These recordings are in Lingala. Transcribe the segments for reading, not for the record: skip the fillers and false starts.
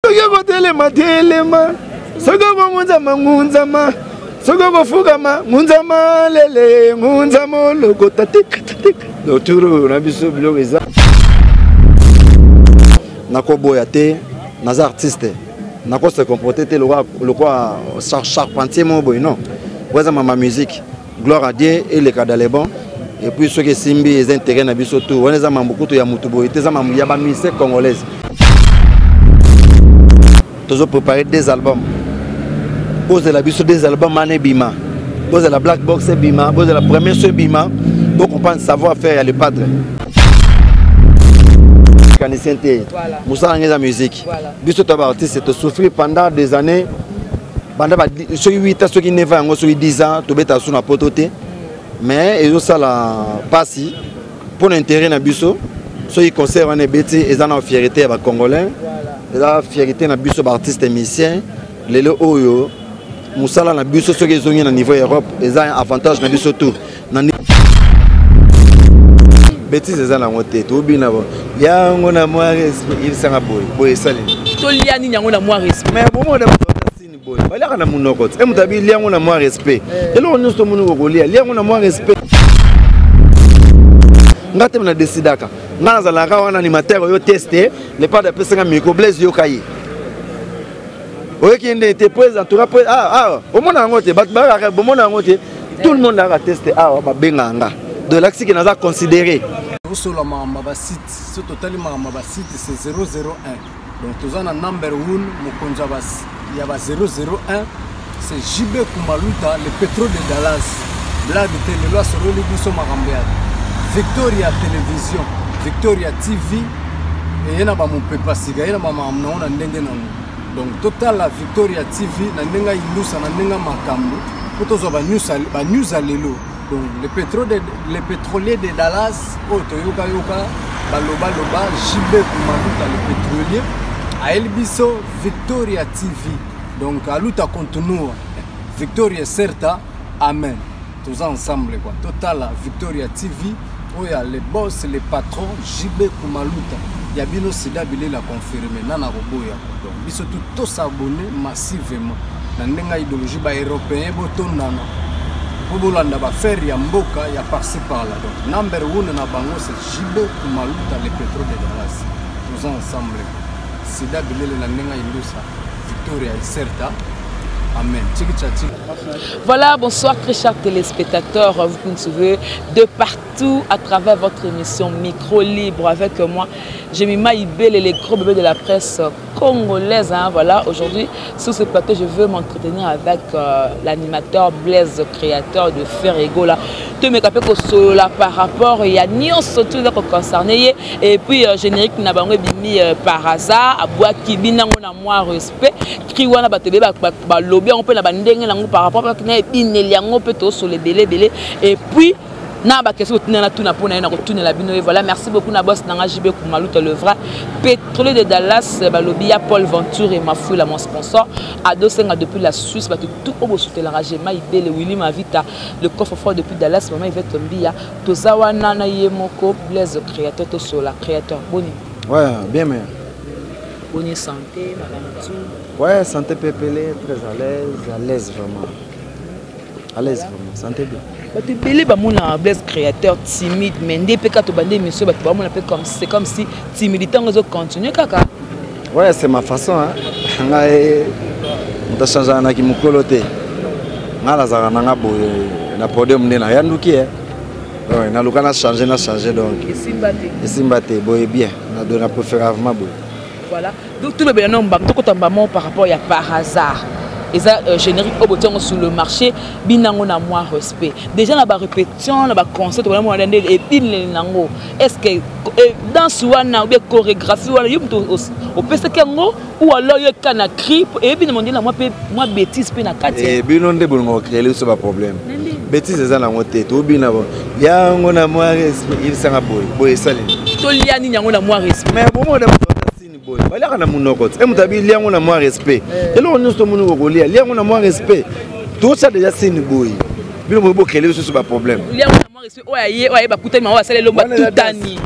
Soki okotelema telema, soki okongunzama ngunzama, soki okofukama ngunzama lele ngunzama olokota tika tika. Toturu na biso biloko eza nakoboya te, naza artiste, nako se comporter te lokola charpentier moko boye, non, oyo eza mama musique. Gloire à Dieu, eleka dans les bons. Et puis soki esimbi eza intérêt na biso tout wana, eza mambo kutu ya mutu boye te, eza mambo ya bamusicien congolaise. Tozo préparer des albums, bozela biso des albums wana ebima, bozela Black Box ebima, bozela premier so ebima, bocomprendre savoir faire ya le padre mécanicien te. Mosala yango eza musique. Biso to baartiste tosouffrir pendant des années, banda soki 8 ans, soki 9 ans yango, soki 10 ans, tobeta su na poto te. Mais ezosala mpasi mpo na intérêt na biso. Soki concert wana ebeti, eza na fierté ya bacongolais, eza fierté na biso baartiste musicien. Lelo oyo mosala na biso soki ezongi na niveau Europe, eza avantage na biso tout. Na bétise eza nango te, tobina yango na mwa yebisanga boye boye esalemi. Tolia nini yango na mwa respect? Mais bomona boye baliaka na monoko te. Moto abi liango na mwa respect, eloko nyonso tomoni kokolia, liango na mwa respect. Nga te na décidaka, nga nazalaka wana animateur oyo teste le padre apesanga micro. Blaise, yoka ye, oyoki nde te po en tout cas po ah omona yango te, bato bayaka bomona yango te, tout le monde ayaka teste awa, babengaka nga de lakisi ke naza considéré. Tosola makambo ya basite. So totali makambo ya basite, c'est 001. Donc toza na number 1, mokonzi ya ba 001, c'est JB Kumaluta, le pétrole de Dallas. Blague te, lelo asololi biso makambo ya Victoria Télévision, Victoria TV. Eye na bamopepa sika, ye na bamakambo nango na ndenge nango. Donc totala Victoria TV na ndenge ayindusa, na ndenge makambo mpo tozwa banews ya lelo. Donc le pétrolier de Dallas oyo toyokayoka balobaloba, JB Kumaluta le pétrolier ayeli biso Victoria TV. Donc aluta continua, victoria certa, amen. Toza ensemble quoi. Totala Victoria TV oyo ya le boss, le patron JB Kumaluta ya bino, sida bilela confirme nana koboya. Donc biso tu tos'abonner massivement na ndenge ya idéologie. Baeuropéen botondana mpo bolanda baaffaire ya mboka ya par-ci par-là. Donc number one na bango, c'est JB Kumaluta le pétrole de Dallas. Toza ensemble, sida bilele na ndenge ya indusa, victoria ecerta, amen, tiki tcha tiki. Voilà, bonsoir très chers téléspectateurs, vous qui nous suivez de partout à travers votre émission Micro Libre avec moi, Jemima Ibel et les gros bébés de la presse congolaise. Hein, voilà, aujourd'hui, sur ce plateau, je veux m'entretenir avec l'animateur Blaise, créateur de Ferrego. Là, tout mes solo par rapport, il y a ni surtout concerné. Et puis, générique na bango bimi par hasard, abwaki binango na mwa respect, cri wana bato ba ba lobby on peut na bandenge nango par rapport na ebineli yango mpe tosolo ebele ebele. Et puis na baquestion kotina na tuna mpona ye na kotunela bino ye. Voilà, merci beaucoup na boss nanga JB Kumaluta, le vrai pétrolier de Dallas. Balobi ya Paul Venture et Mafuila, mon sponsor Ado Senga depuis la Suisse, bato tout oyo bosutelaka Jema Ibele, Willy Mavita le coffre fort depuis Dallas, mama Yvette Mbia. Toza wana na ye moko Blaise créateur. Tosola créateur, boni? Ouais, bien, mais boni santé, madame tout? Ouais, santé pepele, très à l'aise, à l'aise vraiment, à l'aise vraiment, santé bien. Bato ebele bamona Blaise créateur timide, mais nde mpe kaka tobanda émission, bato bamona mpe comme c'est comme si timidité yango ezocontinue kaka. Ouais, c'est ma façon, hein. Ngai moto achangeaka naki mokolo te. Ngai nazalaka nanga boye na podium nde nayanduki e naluka na change, na change, donc esimba te. Esimba te, boye bien, na préfère vraiment boye. Voilà, donc tolobela no tokota mbamo par rapport ya par hasard. Eza générique oyo botiango sur le marché, binango na mwa respect. Déjà na barépétition, na baconcert, wana mwana nde ebineli nango. Est ce que danse wana ou bien chorégraphie wana, yo moto opesaki yango ou alors yo eka na cri eyebi na mondele na mwa mpe mwa bétise mpe na kati? Bino nde bolingo kocréer biso baproblème. Bétise eza nango te, tobina yango na mwa yebisanga boye boye esalemi. Tolia nini yango na mwa respect? Mais bomona boye baliaka na monoko te. Moto abi liango na mwa respect, eloko nyonso tomoni kokolia, liango na mwa respect. Tosala déjà sini boye, bino boye bocréer biso baproblème. Oyo aye, oyo aye, bakutani bango, basala elongo, batutani.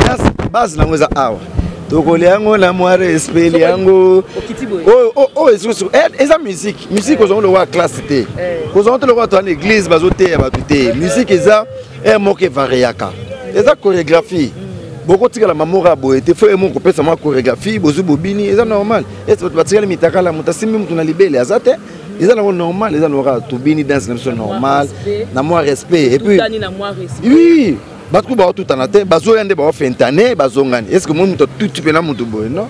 Base nango eza awa. Tokolia yango na mwa respect yango. Oyo eza musique. Musique kozongo lokola classe te. Kozongo te lokola toza na église bazoteya bato te. Musique eza air moko evariaka. Eza chorégraphie. Bokotikala mamoko ya boye te, fo ye moko kopesa mwa chorégraphie, bozwi bobini, eza normal. Ese bato batikali mitakala, moto asimbi moto na libele aza te. Eza nango normal, eza nango kaka tobini danse na biso normal na mwa respect. Et puis oui, bato ku baotutana te, bazoya nde baofentane, bazongani. Est ce que moi moto atuti mpena moto boye? Non,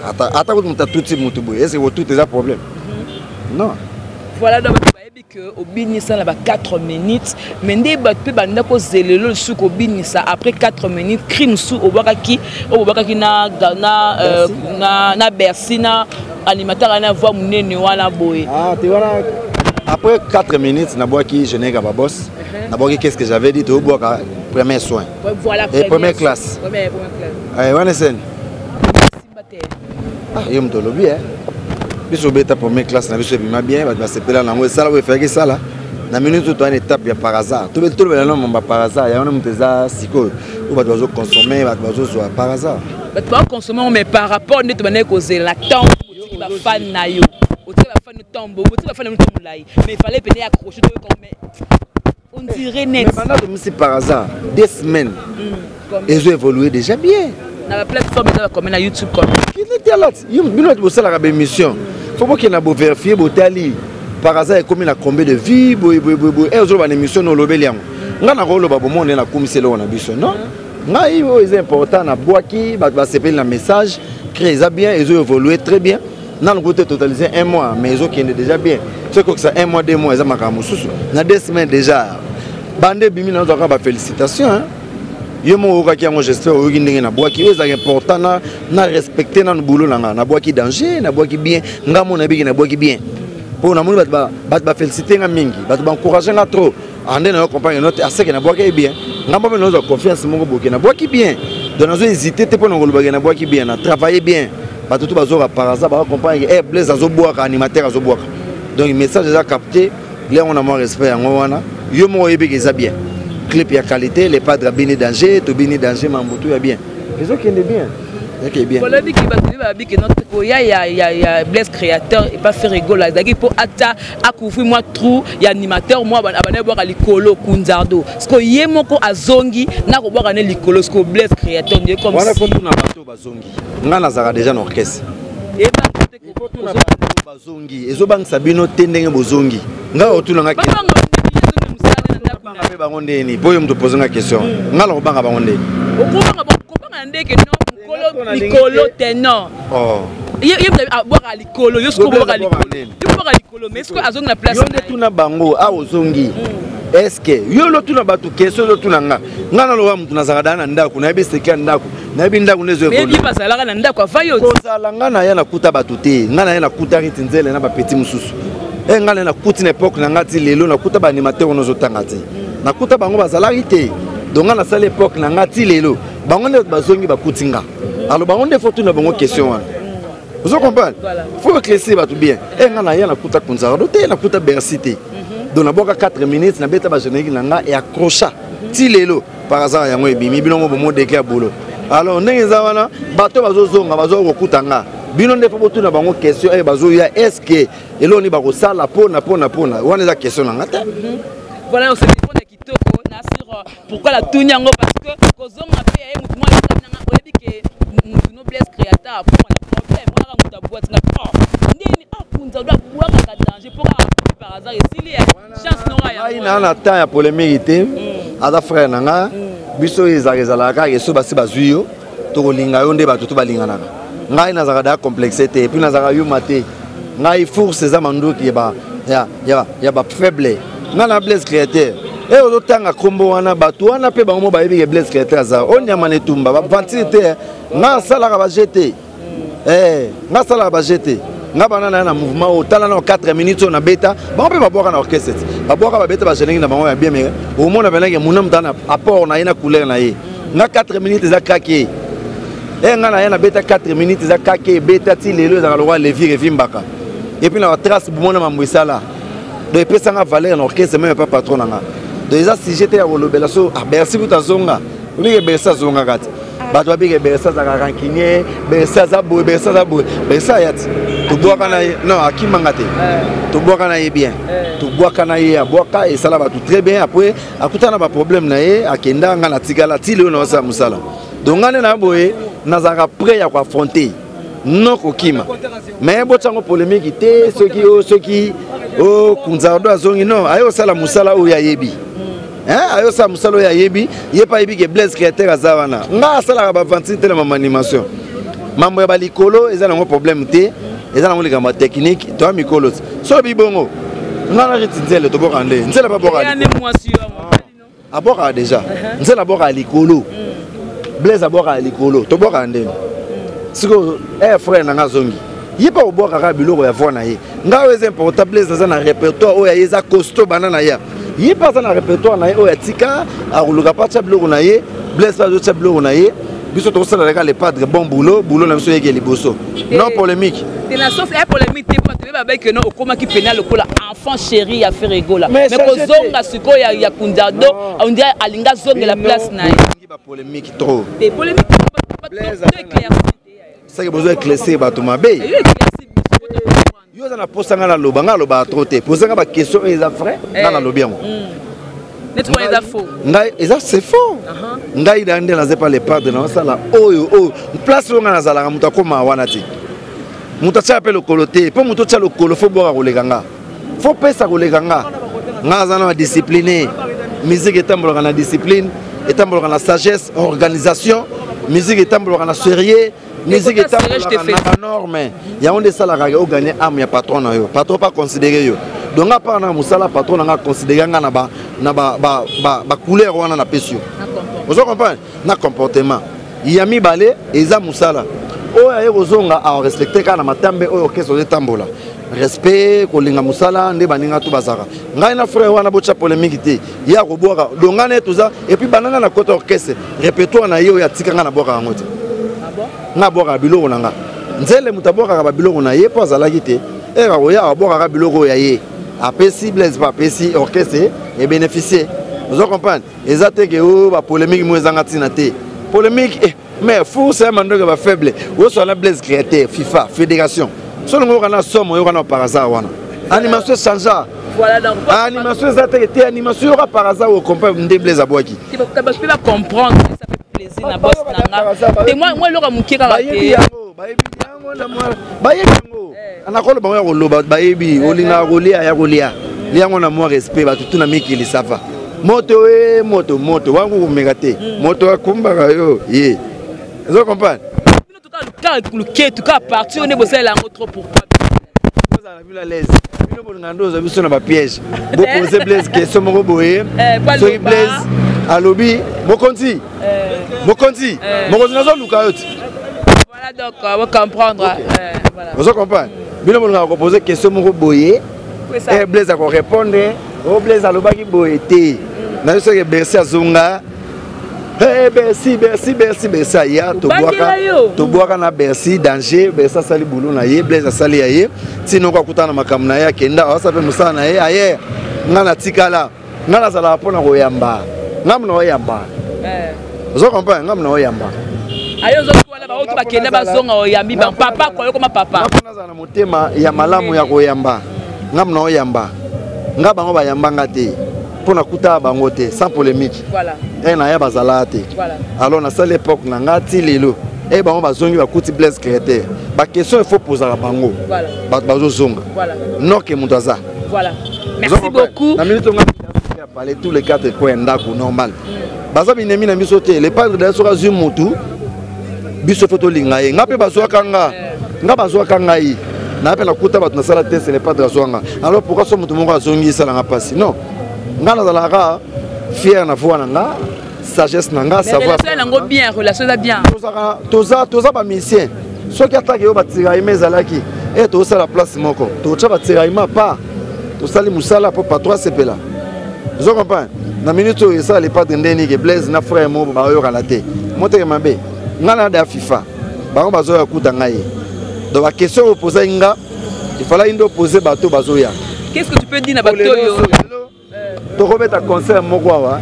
ata kutu moto atuti moto boye, est ce que kotuta eza problème? Non. Voilà, donc bayebi ke obinisa na ba 4 minutes, mais nde bato mpe banda kozelelo lisusu kobinisa après 4 minutes. Cri mosusu obwakaki, oyo obwakaki na Bercy, na animateur wana, voix monene wana boye. Ah, te wana après 4 minutes nabwaki générique ya baboss, nabwaki qu'est ce que j'avais dit, toyobwaka premier soin. Voilà. Et première classe. Première classe. Wana eseni yo moto olobi biso obeta première classe na biso, ebima bien, bato basepela nango, esala oyo efalaki esala na minute oyo. Towana étape ya par hasard, tolobela no mamba par hasard yango na moto eza sikoyo oyo bato bazoconsommer, bato bazozwa par hasard. Bato bazoconsommer, mais par rapport nde tobandaki kozela, ntango otiki bafan na yo, otiki bafan ntombo, otiki bafan na yo ntombo molai, mais il fallait pene accrocher toyoka, mais on dirait net. Mais banda tomisi par hasard 2 semaines, ezo évoluer déjà bien. Na baplateforme eza bacombien? Na YouTube combien? Kinetiala bino bato bosalaka baémission, fo bokende na bovérifier, botali par hasard ekomi na combien de vues, boye boye boye boye. Ozoloba na émission na olobeli yango, ngai nakoloba bomona nakumisi eloko na biso. Non, ngai oyo eza important, nabwaki, bato basepeli na message, cri eza bien, ezo évoluer très bien. Nanu kutu te totaliser un mois, mais ezokende déjà bien. Soki kokisa un mois, 2 mois, eza makambo mosusu. Na 2 semaines déjà bande ebimi, nazwaka bafélicitation. Yo moko oyokaki yango, j'espère oyoki ndenge nabwaki. Oyo ezalaka important na respecte nanu boulot na nga. Nabwaki danger, nabwaki bien, nga mo nayebiki nabwaki bien, mpo namoni bato bafélicité nga mingi, bato baencourage nga trop. Ande nayo comprendre note aseke nabwaki ye bien, nga mpo mpe nazwa confiance moko boke nabwaki bien. Donc nazo hésité te mpo na kolobaki nabwaki bien, na travaille bien. Bato to bazoka par hasard bakocomprendre ke Blaise azobwaka, animateur azobwaka, donc message eza capté yango na mwa respect yango wana. Yo moko oyebiki eza bien, clip ya qualité, le padre abini danger, tobini danger, mambutu ya bien, ezokende bien, ezokende bien. Olobiki bato babiki koya ya Blaise Créateur epa Ferre Gola ezalaki mpo ata acouvrir mwa trou ya animateur mwa abandaki bwaka likolo Kunzardo, parce que ye moko azongi na kobwaka ne likolo, parce que Blaise Créateur nde comme wana. Fo tuna bato bazongi. Nga nazalaka déjà na orchestre. Bazongi ezobangisa bino te ndenge bozongi? Ngai otunanga mpe bango ndeni mpo oyo moto pose nga question, nga na kobanga bango ndeni? Kobanga ndeke non, likolo te, non. Ye abwaka likolo, yo sikoyo obwaka likolo, yo obwaka likolo, mais sikoyo azongi na place. Yo nde tuna bango awa ozongi, est-ce yo lotuna bato question ozotuna nga? Nga naloba motu nazalaka daa na ndako, nayebi seki ya ndako, nayebi ndako nde. Ezoyebi bazalaka na ndako ava yo. Kozala nga na ye nakuta bato te. Nga na ye nakuta riti nzele na bapeti mosusu. E nga na ye nakuti na époque na nga ti lelo, nakuta baanimateur wana ozotanga te, nakuta bango bazalaki te. Donc nga nasali époque na nga ti lelo, bango nde bazongi bakuti nga. Alors bango nde fo tuna bango question wana, ozo comprendre? Faut éclaircir bato bien. E nga na ye nakuta Kunzardo te, nakuta Bercy te. Donc nabwaka 4 minutes, nabeta bagénérique na nga e accrocha ti lelo. Par hasard yango ebimi, bino mo bomodeke ya boulot. Alors ndenge eza wana, bato bazozonga bazoya kokuta nga, bino nde fo botuna bango question e bazoya, est ce que eloko nini bakosala mpona wana? Eza question na nga te. Voilà, on se répond kitoko na sur pourquoi la tuni yango, parce que kozonga mpe ya ye motu mwana nanga, oyebi ke motu no Blaise Créateur akoma na problème wana, moto abwati nga ndeni akunza do abwakaka danger mpo kaka par hasard esili ya chance nonga. Ngai naa na temps ya polémique te. Aza frère na nga. Biso oyo ezalaka, ezalaka kaka eso basi bazwi yo, tokolinga yo nde bato to balinganaka. Ngai nazalaka daa complexe te, et puis nazalaka yuma te. Ngai force eza manduki ya bafaible. Ngai na Blaise Créateur e ozotanga nkombo wana, bato wana mpe bango mo bayebi ke Blaise Créateur aza o nyama na etumba bavantire te. Ngai asalaka baje te, ngai asalaka baje te. Nga bana na ye na mouvement oyo, tala na 4 minutes oyo nabeta, bango mpe babwaka na orchestre ti babwaka, babeta bagénérique na bango ya bien, mais omona penake muna moto ana apport na ye na couleur na ye. Nga 4 minutes eza kake e nga na ye nabeta 4 minutes eza kake, ebeta ti lelo, ezalaka lokola levire evimbaka. Et puis na batrace bomona mambo esala, donc epesanga valeur na orchestre, même pas patron na nga. Donc eza sujet te ya kolobela. So ah, Bercy kuta azonga, olike Bercy azongaka te. Bato babike Bercy azalaka rancunier, Bercy aza boye, Bercy aza boye. Bercy aya ti tobwaka na ye, non, akimanga te, tobwaka na ye bien, tobwaka na ye, abwaka esala bato très bien. Après akutana na baproblème na ye, akenda, nga natikala ti lelo naosala mosala. Donc nga nde na boye nazalaka prêt ya koaffronter, non kokima. Mais botyango polémique te. Soki oyo, soki o Kunzardo azongi, non, aye kosala mosala oyo ayebi. Aye kosala mosala oyo ayebi. Ye mpe ayebi ke Blaise Créateur aza wana. Nga asalaka baventure te na mama animation. Mambo ya balikolo eza nango problème te, eza nango likambo ya technique. Toya mikolo ti so oyebi bongo. Nga na riti nzele tobwaka nde nzele babwaka, abwakaka déjà nzela, abwakaka likolo. Blaise abwakaka likolo, tobwakaka ndeni. Sikoyo frère na nga azongi, ye mpe akobwakaka biloko ya voix na ye. Ngai oyo eza important, Blaise aza na répertoire oyo aye, eza costaud. Banda na ya ye mpe aza na répertoire na ye oyo atika, akoluka mpe atya biloko na ye. Blaise mpe azotya biloko na ye. Biso tokosala kaka le padre, bon boulot, boulot na biso yeke liboso, non polémique. Te, na sens ya polémique te, po bato babaki no okomaki pena lokola enfant chéri ya Ferre Gola, mais kozonga sikoyo ya Kunzardo, on dirait alinga azongela place na ye. Bapolémique trop. Te, polémique. Saki bozo éclaircir bato mabe. Yo oza na posa nga naloba, nga alobaka trop te. Posa nga baquestion oyo eza vrai, nga nalobi yango. Neti wana eza faux. Ngai eza, c'est faux. Ngai da nde naza pa le padre, naosala oyo oyo place oyo ngai nazalaka. Moto akómaa wana te, moto atiaka mpe lokolo te, mpo moto otya lokolo fo bwaka koleka nga, fo pesa koleka nga. Nga aza na badiscipline. Musique etambolaka na discipline, etambolaka na sagesse, organisation. Musique etambolaka na sérieux, musique etambolaka na banorme. Yango nde esalaka oganye âme ya patron na yo, patron pa considéré yo. Donc nga part na mosala, patron na nga considéré nga na bacouleur wana napesi yo. Ozo comprendre? Na comportement ya mibale eza mosala oyo aye kozonga, arespecte kaka na matambe oyo orchestre ozotambola, respect, kolinga mosala nde baninga to bazalaka. Ngai na frère wana, botya polémique te. Ye akobwaka donc ngai na ye toza. Et puis bandanga na kota orchestre, répertoire na ye oyo atika, ngai nabwaka yango te. Ngai abwakaka biloko na nga. Nzele moto abwakaka babiloko na ye mpo azalaki te. Eka koya abwakaka biloko oyo ya ye apesi Blaise, mpo apesi orchestre ebénéficie. Ozo comprendre? Eza te ke oyo bapolémique mo ezanga ntina te. Polémique, mais force ya mandoka bafaible osala. Blaise Créateur, FIFA fédération, so longo oyoka na somo, oyoka na par hasard wana animation changea. Animation eza te te, animation yoka par hasard, ocomprendre nde Blaise abwaki. Mpe bacomprendre, ça fait plaisir na boss na nga te. Moi eloko moke kaka. Bayebi yango, bayebi yango, bayebi yango. Nakoloba ngo ya koloba, bayebi olingaka kolia ya kolia liango na mwa respect. Bato tuna mikili safa moto e moto moto wangu komeka te, moto akumbaka yo ye. Ozo comprendre? Luketu kaka parti oyo nde bosalela yango trop, pourquoi? Ozala bino à l'aise. Bino bolinga nde ozwa biso na bapiège. Bopose Blaise question moko boye, soki Blaise alobi mokonzi, mokonzi, mokonzi, nazoluka yo ti. Voilà, donc on comprendre. Ozo comprendre? Bino bolingaka kopose question moko boye, Blaise akorépondre o Blaise alobaki boye te. Nayo soki Bercy azonga, Bercy, Bercy, Bercy, Bercy aya, tobwaka, tobwaka na Bercy danger. Bercy asali bulu na ye, Blaise asali ya ye. Ntina oko akutana na makambo na ye, akenda, awasa mpe mosala na ye aye. Nga natikala, nga nazalaka mpona koyamba, nga mona oyamba. Ozo comprendre? Nga mona oyamba. Ayo ozotwala baoyo bakenda, bazonga, oyambi papa kwa yokoma papa. Nazala na motema ya malamu ya koyamba. Nga mona oyamba, nga bango bayambanga te mpo nakuta bango te, sans polémique. E na ya bazalaka te. Alors nasali époque na nga ti lelo e bango bazongi, bakuti Blaise Créateur. Baquestion il faut posaka bango, bato bazozonga noke moto aza. Voilà. Merci beaucoup. Na minute nga parler tous les quatre coins ya ndako normal. Baza binemi na biso te. Le padre da soki azwi motu, biso fo tolinga ye. Nga mpe bazwaka nga, nga bazwaka ngai na mpe nakuta bato nasala te. C'est le padre azwa nga. Alors pourquoi so moto moko azongi esalanga mpasi? Non, nga nazalaka fier na voix na nga, sagesse na nga. Savoir yango bien, relation eza bien. Toza, toza bamusicien. Soki ataki oyo batiraillement ezalaki e tozosala place moko, totya batiraillement pa tosali mosala mpo patron asepela. Ozo comprendre? Na minute oyo esala le padre ndeni ke Blaise na frère mo bayokana te, moteke mabe. Ngai na da FIFA, bango bazoya kuta ngai. Donc baquestion oyo opozaki nga, ifalaki nde opose bato bazoya. Qu'est-ce que tu peux dire na bato oyo? Tokobeta concert moko awa,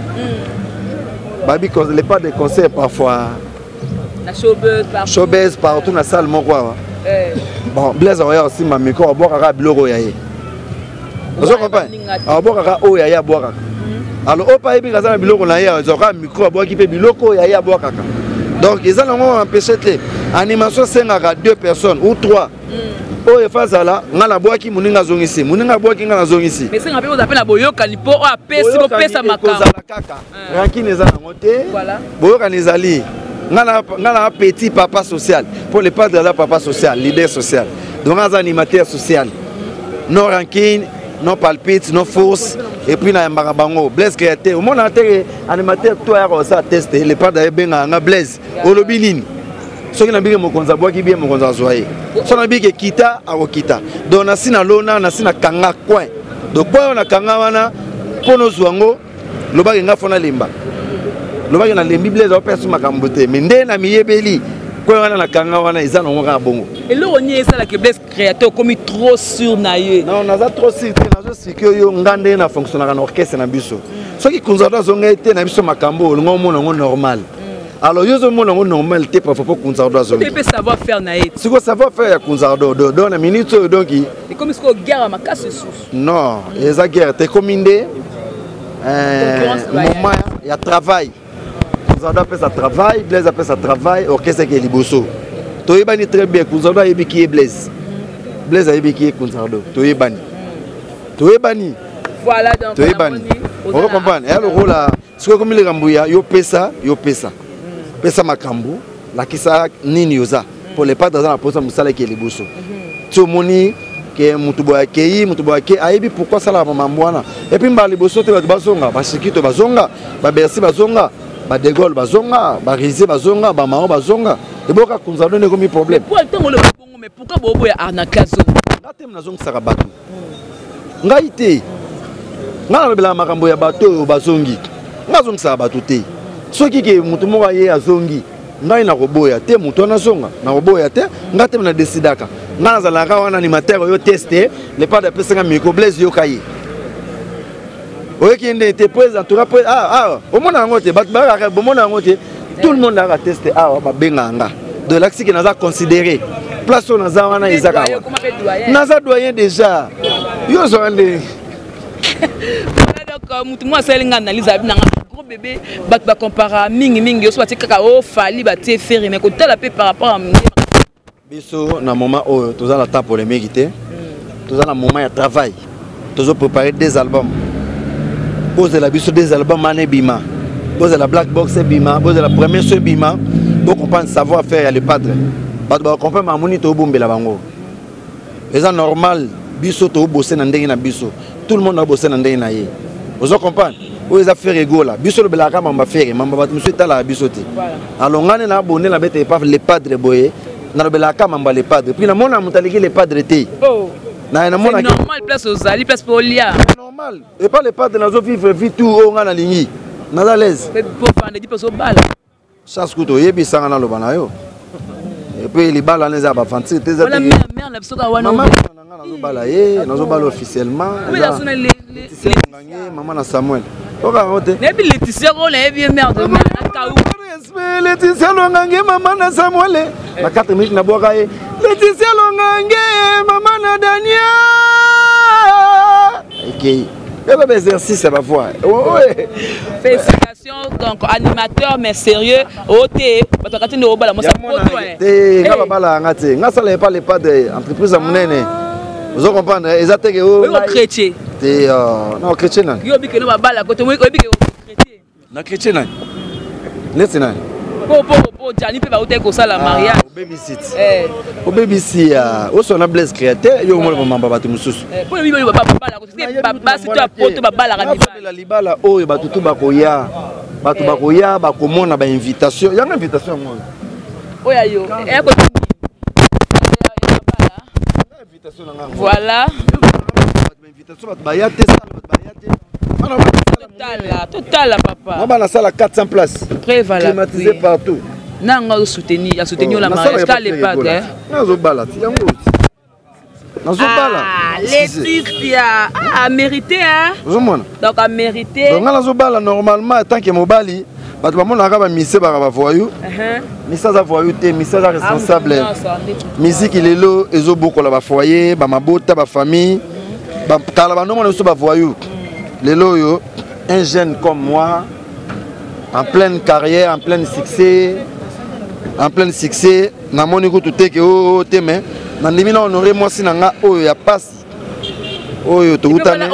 babi le pas de concert parfois. Na showbuzz partout. Showbuzz partout na salle moko awa. Eh. Bon, Blaise akoya kosimba micro, abwakaka biloko ya ye. Ozo comprendre? Abwakaka oyo ya ye abwakaka. Alors oyo mpe ayebi aza na biloko na ye, azwaka micro abwaki mpe biloko oyo ya ye abwakaka. Donc eza nango empêché te. Animation esengaka deux personnes ou trois. Oyo efa azala, nga nabwaki, moninga azongisi, moninga abwaki, nga nazongisi. Mais esenga mpe ozala mpe na boyokani mpo oyo apesi bopesa makambo. Ekozala kaka. Rancune eza nango te. Boyokani ezali. Nga na petit papa social. Pour le padre aza papa social, leader social. Donc aza animateur social. No rancune, no palpite, no force. Et puis nayambaka bango Blaise créateur. Omona te animateur to ayaka kosala test, le padre ayebengaka nga Blaise. Olobi nini? Soki nabiki mokonzi abwaki bien, mokonzi azwa ye. Soki nabiki kita, akokita. Donc nasi nalona, nasi nakanga coin. Donc coin oyo nakanga wana mpo nozwa yango, lobaki nga fo nalemba. Lobaki nalembi Blaise aopesa makambo te, mais nde na miyebeli coin wana nakanga wana eza nango kaka bongo. Eloko nini esalaka Blaise créateur okomi trop sûr na ye? Non, naza trop sûr te, nazosiki oyo nga nde na fonctionnaka na orchestre na biso. Soki Kunzardo azonga ye te na biso makambo olinga omona yango normal. Alors yo ozomona yango normal te parfois mpo Kunzardo azongi. Mpe savoir faire na ye. Siko savoir faire ya Kunzardo do na minute oyo donc ekomi sikoyo guerre ya makasi lisusu. Non, eza guerre te, ekomi nde moment ya travail. Kunzardo apesa travail, Blaise apesa travail, orchestre eke liboso. Toyebani très bien, Kunzardo ayebiki ye Blaise. Blaise ayebiki ye Kunzardo, toyebani. Toyebani. Voilà donc toyebani. Ozo comprendre? Ya lokola soki ekomi likambo ya yo pesa, yo pesa. Pesa makambo, lakisa nini oza. Pour les padres aza na posa mosala eke liboso. Ti omoni ke mutu boye akei, mutu boye akei, ayebi pourquoi asalaka mambo wana. Et puis mbala liboso te bato bazonga, bashikito bazonga, babercy bazonga, badegol bazonga, barize bazonga, bamao bazonga. Eboka Kunzardo nde ekomi problème. Mais ntango oloba bongo, mais pourquoi boboya arnaque azonga? Nga te nazongisaka bato. Ngai te. Nga nalobelaka makambo ya bato oyo bazongi. Nga azongisaka bato te. Soki ke mutu moko aye azongi, ngai nakoboya te mutu wana azonga, nakoboya te. Nga te na décidaka. Nga nazalaka wana animateur oyo teste, le padre apesaka micro, Blaise yoka ye. Oyoki nde te président, en tout cas, ah, ah, omona yango te, bato bayaka, bomona yango te. Tout le monde ayaka teste awa, babengaka nga. Donc lakisi ke naza considéré. Place oyo naza wana ezaka wana. Naza doyen déjà. Yo ozwaka nde. Voilà donc mutu moko asali nga analyse abi nanga gros bébé, bato bacompara mingi mingi, yo so batie kaka o Fally, batie Ferre, mais kotala pe par rapport à biso na moment oyo toza na temps polémique te, toza na moment ya travail, tozo préparer des albums. Bozela biso des albums wana ebima, bozela Black Box ebima, bozela premier so ebima, bo comprendre savoir faire ya le padre. Bato ba comprendre mamoni tobombela bango. Eza normal, biso tobose na ndenge na biso, tout le monde abose na ndenge na ye. Ozo comprendre? Oyo eza Ferre Gola, biso lobelaka mamba Ferre, mamba bato mosusu etalaka biso te. Alors ngane na abonné na bete epa le padre boye, nalobelaka mamba le padre. Puis namona moto aleki le padre te. Oh. Na namona C'est normal, place ozali, place po olia. Normal. Epa le padre nazo vivre vie tout oyo nga nalingi. Naza l'aise. Pe po vendredi pe ozobala. Chance kutu oyebisanga naloba na yo. Et puis libala wana eza ba fanti te, eza Wana te. mère, mère na biso kaka wana Mama obe. na nga nazobala ye, nazobala officiellement. Obe Eza na sona le, le, Laetitia Ngange, mama na Samuel. Oka yango te. Nayebi Laetitia oyo, nayebi ye mère de mère na Kau. Respect, Laetitia Longange, mama na Samuel. Na 4 minutes nabwaka ye. Laetitia Longange, mama na Daniel. Ekei. Eza ba exercice ya ba voix. Oh, oh. Félicitations donc animateur mais sérieux. Ote bato kati nde obala mosa poto eh. Te nga babala nga te. Nga sala epa le padre entreprise ya munene. Ozo comprendre eza te ke o chrétien. Te non chrétien nani. Yo bike no babala ko te oyebi ke chrétien. Na chrétien nani? Neti nani? Po po po Gianni pe bauta kosala mariage. Obebisi ti. Obebisi ya osona Blaise créateur yo omona bamamba bato mosusu. Po yo bibali babala ko basi to ya poto babalaka mibali. Libala oyo bato tu bakoya. Bato bakoya bakomona ba invitation. Yanga invitation yango. Oya yo. Eh ko invitation na ngango. Voilà. Invitation bato baya te, sala bato baya te. Totala, totala papa. Moi bana sala 400 places. Très valable. Climatisé partout. Nanga o soutenir, a soutenir la mariage, t'as les pattes hein. Nazo bala ti yango. Nazo bala. Ah, Laetitia, ah, mérité hein. Ozomona. Donc a mérité. Donc nazo bala normalement tant que mobali, Bato bamonaka bamise baka bavoyou. Mise aza voyou te, mise aza responsable. Miziki lelo ezobokola bafoyer, bamabota, bafamille. Kala bandomona biso bavoyou. Lelo oyo un jeune comme moi, en pleine carrière, en pleine succès, en pleine succès, namoni kutu te ke oo te, mais nandimi na honore mwasi na nga oyo ya pasi oyo towutana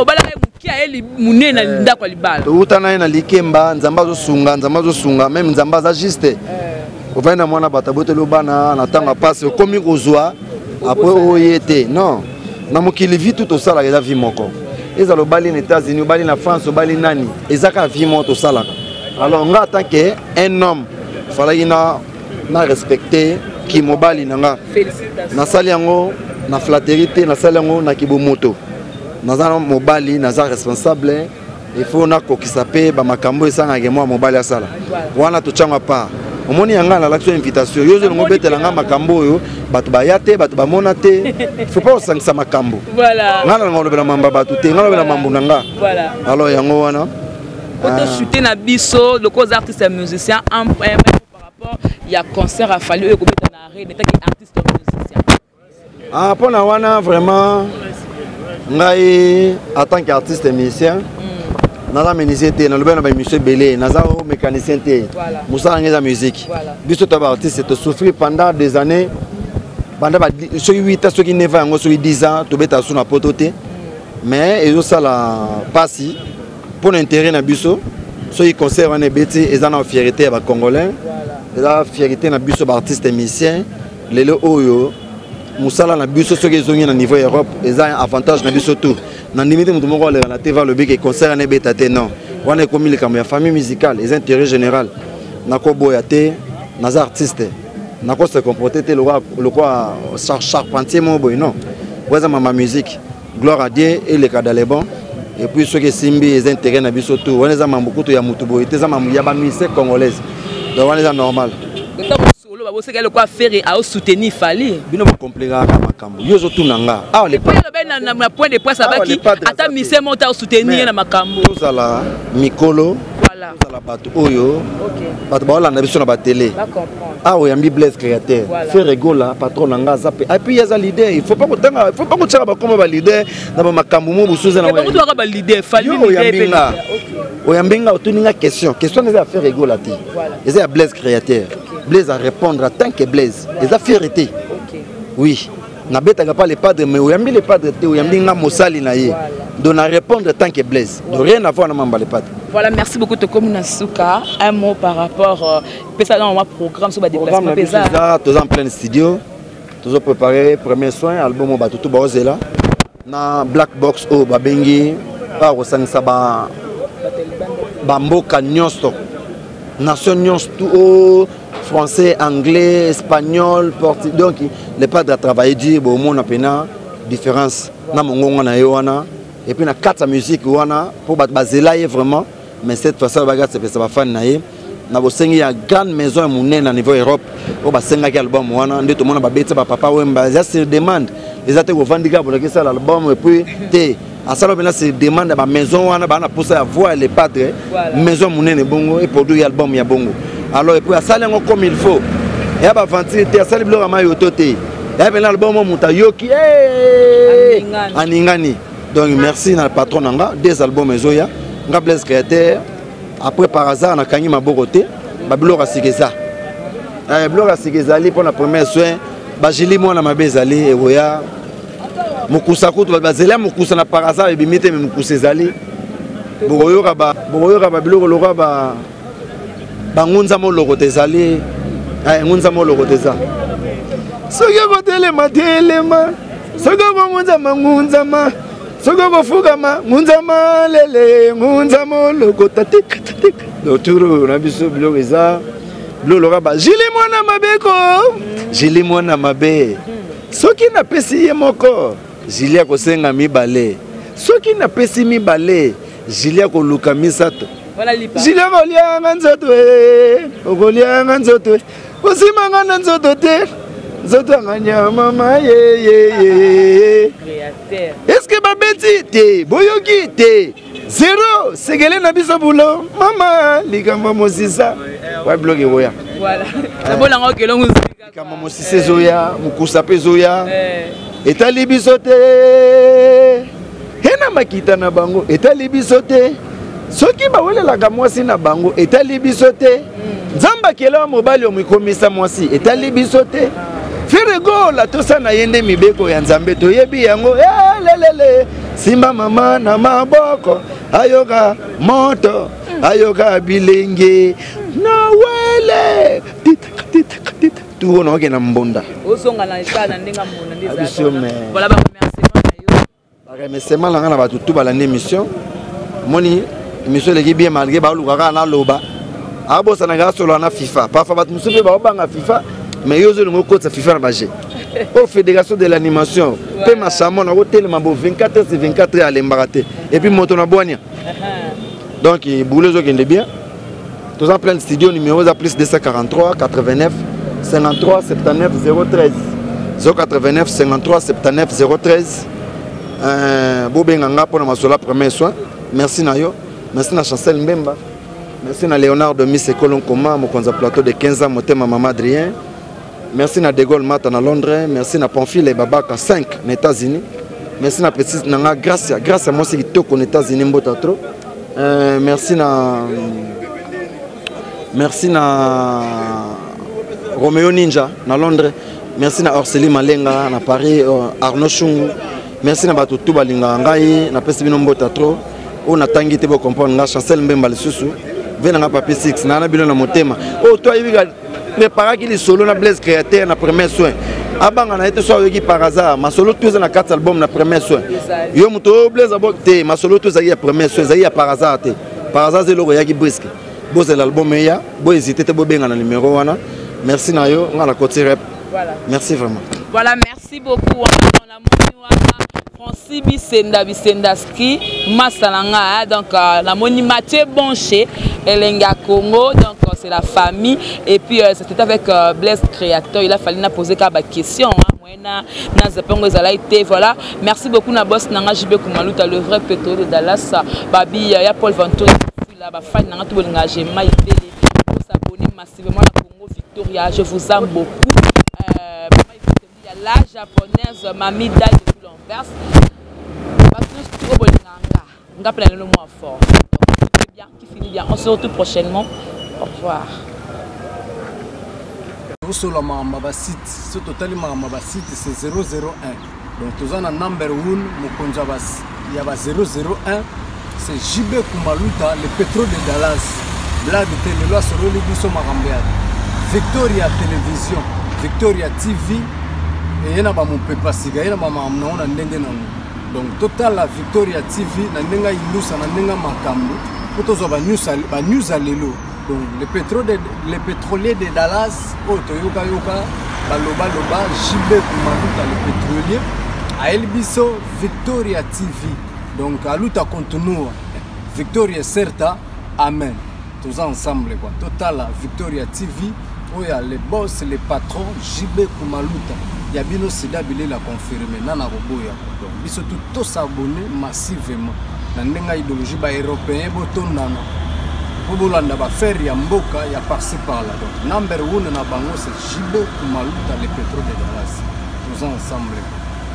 monene na ndako ya libala, towutana ye na likemba. Nzambe azosunga, Nzambe azosunga, même Nzambe aza juste. Ovandi na mwana bato, aboteli bana na ntango ya pasi, okomi kozwa après oyo ye te. Non, na mokili vie tu tosalaka eza vie moko. Ezala obali na États-Unis, obali na France, obali nani, eza kaka vie moko tosalaka. Alors nga, en tant que un homme, falaki na respecte kimobali na nga. Nasali yango na flatterie te, nasali yango na kibomoto. Naza na mobali, naza responsable, il faut nakokisa mpe bamakambo esangaka mwa mobali asala wana. Totyango part, omoni yanga nalakisi yo invitation, yo ozolinga obetela nga makambo oyo bato baya te, bato bamona te. Faut pas osangisa makambo. Nga nalanga olobela mambo ya bato te, nga nalobela mambo na nga. Alors yango wana. Po toshute na biso lokola oza artiste ya musicien, un par rapport ya concert ya Fally oyo ekobeta na arène, etaki artiste musicien? Ah, mpona wana vraiment, ngai en tant qu'artiste musicien, naza menuisier te. Nalobi na baémission ebele, naza o mécanicien te. Mosala ngai eza musique. Biso to baartiste tosouffrir pendant des années, banda soki 8 ans, soki 9 ans yango, soki 10 ans, tobeta su na poto te. Mais ezosala mpasi mpo na intérêt na biso. Soki concert wana ebeti, eza na fierté ya bacongolais, eza fierté na biso baartiste musicien. Lelo oyo mosala na biso soki ezongi na niveau Europe, eza avantage na biso tout. Nandimi te moto moko aleka na TV alobi ke concert wana ebeta te. Non, wana ekomi likambo ya famille musicale, eza intérêt général. Nakoboya te, naza artiste, nakose comporter te lokwa charpentier moko boye. Non, po eza mama musique. Gloire à Dieu, eleka dans les bons. Et puis soki esimbi, eza intérêt na biso tout. Wana eza mambo kutu ya motu boye te, eza mambo ya bamusicien congolaise, donc wana eza normal. Solo baboseka lokola Ferre aosoutenir Fally. Bino bokomplikaka makambo. Yo ozotuna nga awa. Na point de presse abaki ata mise moko te aosoutenir ye na makambo. Tozala mikolo, tozala bato oyo bato baolanda biso na batele. Awa oyambi Blaise Créateur. Ferre Gola, patron na nga, aza mpe, et puis aza leader. Il faut pas kotanga, il faut pas kotiaka bakoma baleader na bamakambo mo mosusu eza. Oyambi nga, oyambi nga, otuni nga question. Question eza ya Ferre Gola te, eza ya Blaise Créateur. Blaise a répondre en tant que Blaise, eza Ferre te. Oui, nabetaka pa le padre, mais oyambi le padre te, oyambi nga mosali na ye. Donc na répondre tant que Blaise, donc rien à voir na mamba le padre. Voilà, merci beaucoup. Tokomi na suka. Un mot par rapport pesa na mwa programme so badéplacement mpe. Toza en plein studio, tozo préparer premier soin, album oyo bato to baozela na black box oyo babengi oyo kosangisa bamboka nyonso, nation nyonso tu o français, anglais, espagnol, portugais. Donc le padre a travaillé dur. Bomona mpena différence na mongongo na ye wana, et puis na kati ya musique wana, mpo bato bazela ye vraiment. Mais cette fois ça bakati sepesa bafani na ye na bosengi ya grande maison ya monene na niveau Europe oyo basengaki album wana. Nde tomona babeti bapapa Wemba, eza sur demande. Eza te kovandi kaka bolaki esala album et puis te, asala mpena sur demande ya bamaison wana, baa na posa ya voix ya le padre. Maison monene bongo eproduire album ya bongo. Alors et puis asali yango comme il faut, eya baventure te, asali biloko ya mayoto te, eya mpena album oyo moto ayoki aningani. Donc merci na patron na nga. Deux albums ezoya, nga Blaise Créateur. Après, par hasard, nakangi maboko te, babiloko ya sika eza, biloko ya sika ezali mpona premier soin. Bagili mwana mabe ezali ekoya, mokusa kutu bazela ya mokusa na par hasard ebimi te, me mokusa ezali. Bokoyoka babiloko lokola bangunza moloko te, ezali ngunza moloko te. Eza soki okotelema, telema, soki okongunzama, ngunzama, soki okofukama, ngunzama, lele ngunza moloko tatika tatika. Turu na biso biloko eza biloko loka bajili mwana mabe ko jili mwana mabe. Soki napesi ye moko, jili akosenga mibale. Soki napesi mibale, jili akoluka misato. Jili akolianga nzoto, okolianga nzoto, osimanga na nzoto te, nzoto yanga nyama ma yeyeye. Eske babeti te, boyoki te. Zero segele na biso bulo mama likambo mosisa wa biloko ekoya. Likambo mosisa ezoya, mokusa mpe ezoya, etali biso te. Ena makita na bango etali biso te. Soki bawelelaka mwasi na bango etali biso te. Nzambe akela mobali omikomisa mwasi etali biso te. Ferregola tosana ye nde mibeko ya Nzambe toyebi yango. Lelele simba mama na maboko ayoka moto ayoka bilenge na wele turo na okenda mbonda ozonga na etat na ndenge mbonda nde ezalaka. Voilà, ba remerciement na yo. Ba remerciement na nga na bato tout balandi émission. Moni émission eleki bien malgré baluka kaka naloba. Abosanaka asolola na FIFA. Parfois bato mosusu mpe baobanga FIFA, mais yo ozolinga okotisa FIFA na baje. Oyo fédération de l'animation mpe masamo nakotelema bo 24 heures sur 24 heures alembaka te. Et puis moto na bwania. Donc boulot ezokende bien. Toza plein de studio, numéro eza plus 243 89 53 79 013 089 53 79 013. Bobenga nga mpona masolo premier soin. Merci na yo, merci na Chancel Mbemba, merci na Léonard Domis Ekolo Nkoma, mokonzi ya plateau de 15 ans, motema mama Adrien. Merci na De Gaulle Mata na Londres, merci na Pamphile Babaka 5 na États-Unis. Merci na petite nanga Gracia, Gracia mwasi kitoko na États-Unis mbota trop. Merci na Romeo Ninja na Londres. Merci na Orceli Malenga na Paris, Arnaud Chungu. Merci na bato tout balinga ngai, na pesi bino mbota trop. Oyo natangi te bo comprendre nga Chancel Mbemba lisusu. Ve na nga papi 6 na na bino na motema. Oyo to ayebi préparaki lisolo na Blaise Créateur na premier soin. Abanga na ye te so ayoki par hasard masolo tout eza na kati album na premier soin. Yo moto oyo Blaise abo te masolo tout ezalaki ya premier soin, ezalaki ya par hasard te. Par hasard eloko eyaki brusque. Bozela album eya, bo hésiter te bobenga na numéro wana. Merci na yo, nga na koti rep. Voilà. Merci vraiment. Voilà, merci beaucoup. On a moni wana Francis Bisenda Bisendaski Masalanga, donc la moni Mathieu Bonché Elenga Congo, donc c'est la famille. Et puis c'était avec Blaise Créateur, il a fallu na poser ka ba question hein, moi na na zapango ezala été. Voilà, merci beaucoup na boss nanga JB Kumaluta, le vrai pétrole de Dallas, Babi ya Paul Ventour la ba fan nanga tout bolinga Jema Ibele pour s'abonner massivement à Congo Victoria, je vous aime beaucoup. Il y a la japonaise Mami Dal de l'Anvers. Parce que tout le monde a le mot fort. Donc, bien, qui finit bien. On se retrouve prochainement. Au revoir. Osola makambo ba site, so totali makambo ba site c'est 001. Donc toza na number 1 mokonzi ya ba 001, c'est JB Kumaluta, le pétrole de Dallas. Blague te lelo asololi biso makambo ya Victoria Télévision, Victoria TV eye na ba mopepa sika, ye na ba makambo nango na ndenge nango. Donc totala Victoria TV na ndenge indusa na ndenge makambo po tozwa ba news ya lelo. Donc le pétrolier de Dallas oyo toyoka yoka baloba loba JB Kumaluta le pétrolier ayeli biso Victoria TV. Donc aluta continua Victoria Certa, amen. Toza ensemble quoi. Totala Victoria TV oyo ya le boss, le patron JB Kumaluta. Ya bino sida bilela confirmé nana koboya. Donc biso tout to s'abonner massivement na ndenge idéologie ba européen botondana po bolanda ba faire ya mboka ya par-ci par-là. Donc number 1 na bango c'est JB Kumaluta le pétrole de Dallas. Toza ensemble.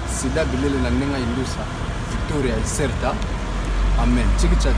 Sida bilele na ndenge indusa Victoria Certa, amen. Tchiki tcha.